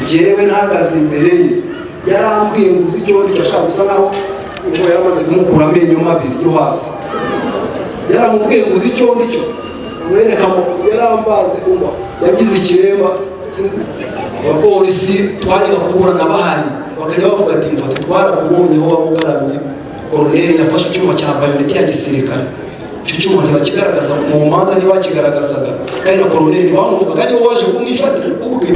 Njyewe ntahagaze imbere ye, yarambwiye ngo uzi icyo ndicyo, ashaka gusa naho ubwo yaramaze kumukura amenyo abiri yo hasi. Yaramubwiye ngo uzi icyo ndicyo, amwereka amafoto, yarambaze, umva yagize ikiremba. Sinzi. Abapolisi twajyaga kuburana bahari, bakajya bavuga ati: "Mfate, twarakubonye aho waba ugaramye." Koroneri yafashe icyuma cya bayoneti ya gisirikare. Icyo cyuma ntibakigaragaza mu manza, ntibakigaragazaga, kandi na koroneri ntibamuvugaga, niwe waje kumwifatira ubwe.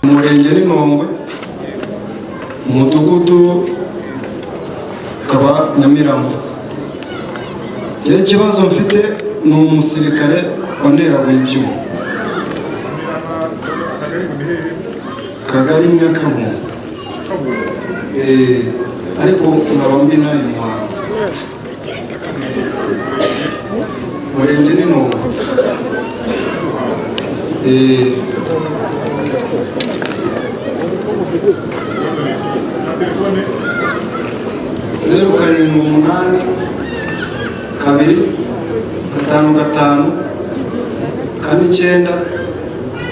Umurenge ni Ntongwe, umudugudu ukaba Nyamirama. Njyewe ikibazo mfite ni umusirikare wanteraguye ibyuma. Kagari Nyakabungo, ariko nkaba mbina i Muhanga. Umurenge ni Ntongwe.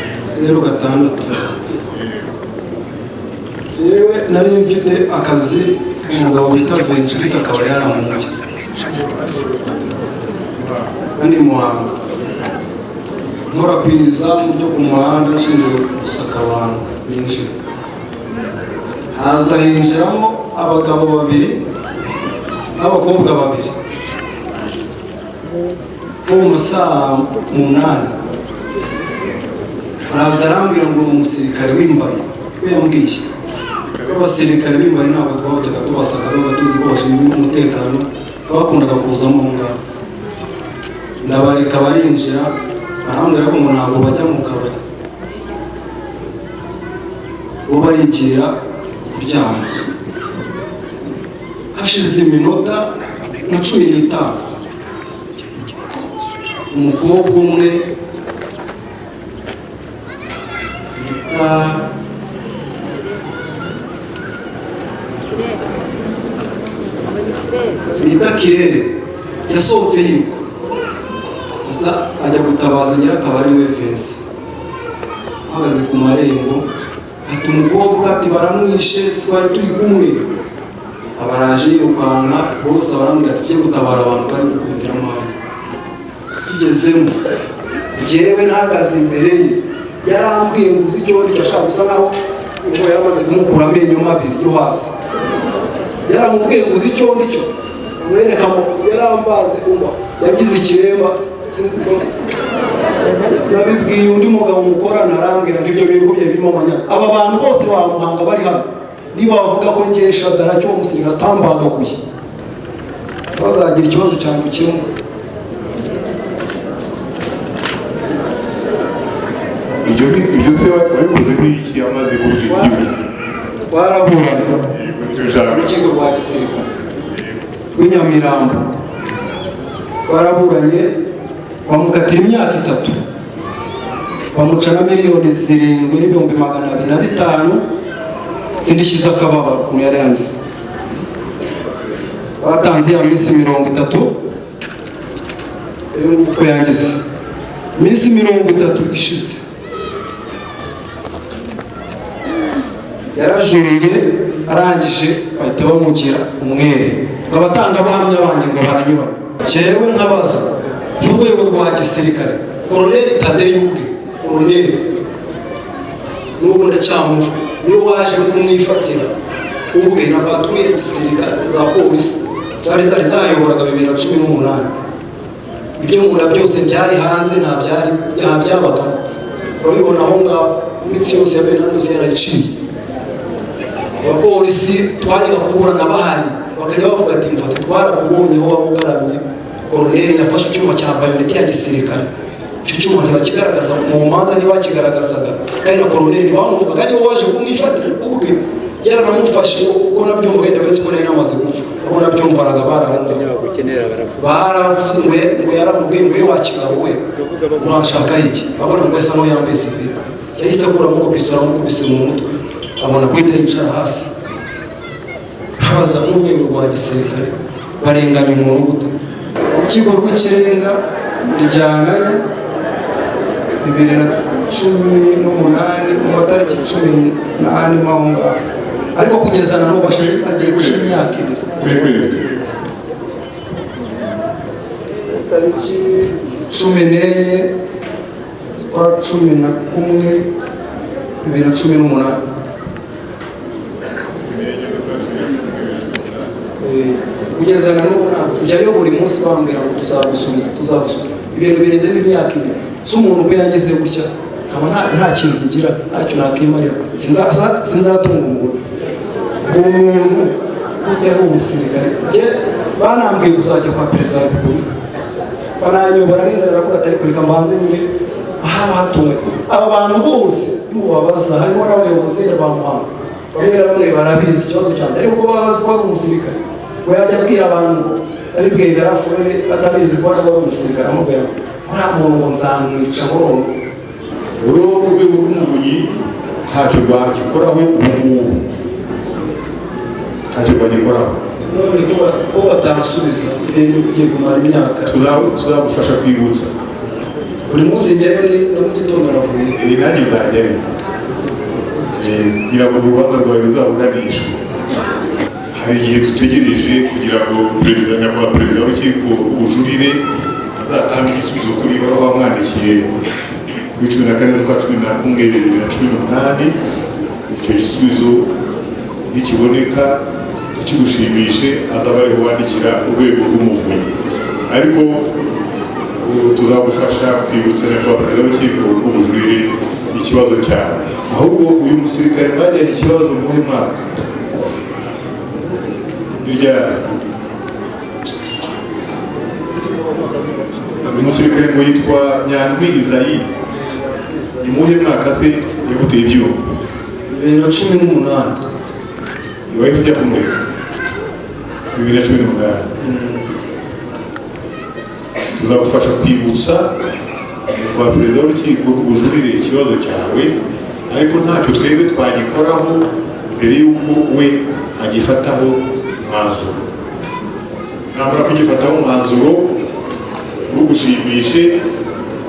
0782554906. Yewe, nari mfite akazi, umugabo bita Vincent ufite akabari hariya mu mujyi kandi Muhanga, nkora ku izamu ryo ku muhanda, nshinzwe gusaka abantu binjira. Haza hinjiramo abagabo babiri n'abakobwa babiri nko mu saa 8. Araza arambwira ngo ni umusirikare w'imbari. We yambwiye ko abasirikare b'imbari ntabwo twabajyaga tubasaka, tuba tuzi ko bashinzwe umutekano, bakundaga kuzamo aho ngaho. Ndabareka barinjira, barambwira ko ngo ntabwo bajya mu kabari, bo barigira kuryama. Hashize iminota nka 15, umukobwa umwe bita Kirere yasohotse yiruka, aza ajya gutabaza nyirakabari we Vincent ahagaze ku marembo, ati: "Umukobwa," ati, "baramwishe, twari turi kumwe." Abaraje yirukanka bose, barambwira ati: "Tugiye gutabara abantu bari gukubitiramo hariya." Tugezemo, Njyewe ntahagaze imbere ye, yarambwiye ngo uzi icyo ndicyo, ashaka gusa naho ubwo yaramaze kumukura amenyo abiri yo hasi. Yaramubwiye ngo uzi icyo ndicyo, amwereka amafoto, yarambaze, umva yagize ikiremba. Sinzi ko nabibwiye undi mugabo mukorana, arambwira ngo ibyo bintu bye birimo amanyanga. Aba bantu bose ba Muhanga bari hano, niba bavuga ko ngesha daracyo uwo musirikare atambagaguye, bazagira ikibazo cyanjye ukemura. Ibyo ni ibyo se wabikoze nk'iki amaze kuvuga ibyo? Twaraburana. Yego, nicyo nshaka. Urukiko rwa gisirikare rw'i Nyamirambo, twaraburanye, bamukatira imyaka 3, bamuca na 7,205,000 z'indishyi z'akababaro ukuntu yari yangize. Batanze ya minsi 30 uko yangize. Iminsi 30 ishize yarajuriye, arangije bahita bamugira umwere, ngo abatangabuhamya banjye ngo baranyura. Njyewe nkabaza nk'urwego rwa gisirikare, koroneri Tadeyo ubwe, koroneri n'ubu ndacyamuvuga, niwe waje kumwifatira ubwe na patrouille ya gisirikare za polisi zari zayoboraga 2018. Ibyo nkunda byose byari hanze, nta byari nta byabagamo, urabibona aho ngaho. Iminsi yose ya 2005 yarayiciye. Abapolisi twajyaga kuburana bahari, bakajya bavuga ati: "Mfate, twarakubonye aho waba ugaramye." Koroneri yafashe icyuma cya bayoneti ya gisirikare. Icyo cyuma ntibakigaragaza mu manza, ntibakigaragazaga, kandi na koroneri ntibamuvugaga, niwe waje kumwifatira ubwe. Yaranamufashe uko nabyumvaga, wenda uretse ko nari namaze gupfa, abo nabyumvanaga baravuze ngo yaramubwiye ngo: "Wa kigabo we, uranshaka iki?" Abona ngo asa nkaho yambaye sivile, yahise akuramo ngo pistolet, amukubise mu mutwe, abona guhita yicara hasi. Habaza n'urwego rwa gisirikare, barenganya umuntu gute? Urukiko rw'Ikirenga rijyanayo. 2018, mu matariki 14 mo aho ngaho, ariko kugeza na n'ubu agiye gushira imyaka 2. Kuhe kwezi? Tariki 14 z'ukwa 11 2018. Kugeza na n'ubu ntabwo njyayo, buri munsi bambwira ngo tuzagusubiza, tuzagusubiza. Ibintu birenzemo imyaka 2. Si umuntu ubwo yangize gutya, nkaba nta kintu nkigira, ntacyo nakimarira, sinzatunga umugore. Uwo muntu burya ari umusirikare. Njye banambwiye kuzajya kwa perezida wa repubulika, bananyobora n'inzara, baravuga ati ariko reka mbanze nyine aha bahatunwe aba bantu bose n'ubabaza, harimo n'abayobozi ba Muhanga, bamwe na bamwe barabizi ikibazo cyane, ariko ubwo baba bazi ko ari umusirikare, ngo yajya abwira abantu ngo abibwiye garafurere batabizi ko ari umusirikare, amubwira ngo uriya muntu ngo nzamwica burundu. Uru urwego rw'umuvunyi ntacyo rwagikoraho ubu ngubu, ntacyo rwagikoraho. None ko batansubiza, ibintu bigiye kumara imyaka? Tuzagufasha kwibutsa. Buri munsi njyewe ni na mu gitondo navuye. Nanjye nzajyayo kugira ngo urubanza rwawe ruzaburanishwe. Hari igihe dutegereje kugira ngo perezida, nyakubahwa perezida w'urukiko rw'ubujurire, azatange igisubizo kuri ibaruwa wamwandikiye kuri 14 z'ukwa 11 2018. Icyo gisubizo nikiboneka kigushimishe, azaba ariho wandikira urwego rw'umuvunyi. Ariko ubu tuzagufasha kwibutsa nyakubahwa perezida w'urukiko rw'ubujurire ikibazo cyawe. Ahubwo uyu musirikare mwagiranye ikibazo mu muhe mwaka ryari? Uyu musirikare ngo yitwa Nyandwi Izayi, ni muhe mwaka se yaguteye ibyuma? 2018. Wahise ujya kumureka 2018. Tuzagufasha kwibutsa nyakubahwa perezida w'urukiko rw'ubujurire ikibazo cyawe, ariko ntacyo twebwe twagikoraho mbere y'uko we agifataho umwanzuro. Namara kugifataho umwanzuro ntugushimishe,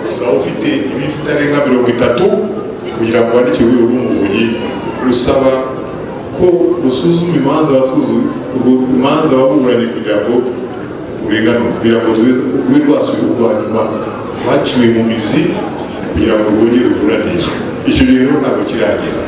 uzaba ufite iminsi itarenga 30 kugira ngo wandike urwego rw'umuvunyi rusaba ko rusuzuma imanza urwo imanza waburanye kugira ngo urenganurwe, kugira ngo rube rwasubira urwa nyuma rwaciwe mu mizi, kugira ngo rwongere ruburanishwe. Icyo gihe rero ntabwo kiragera.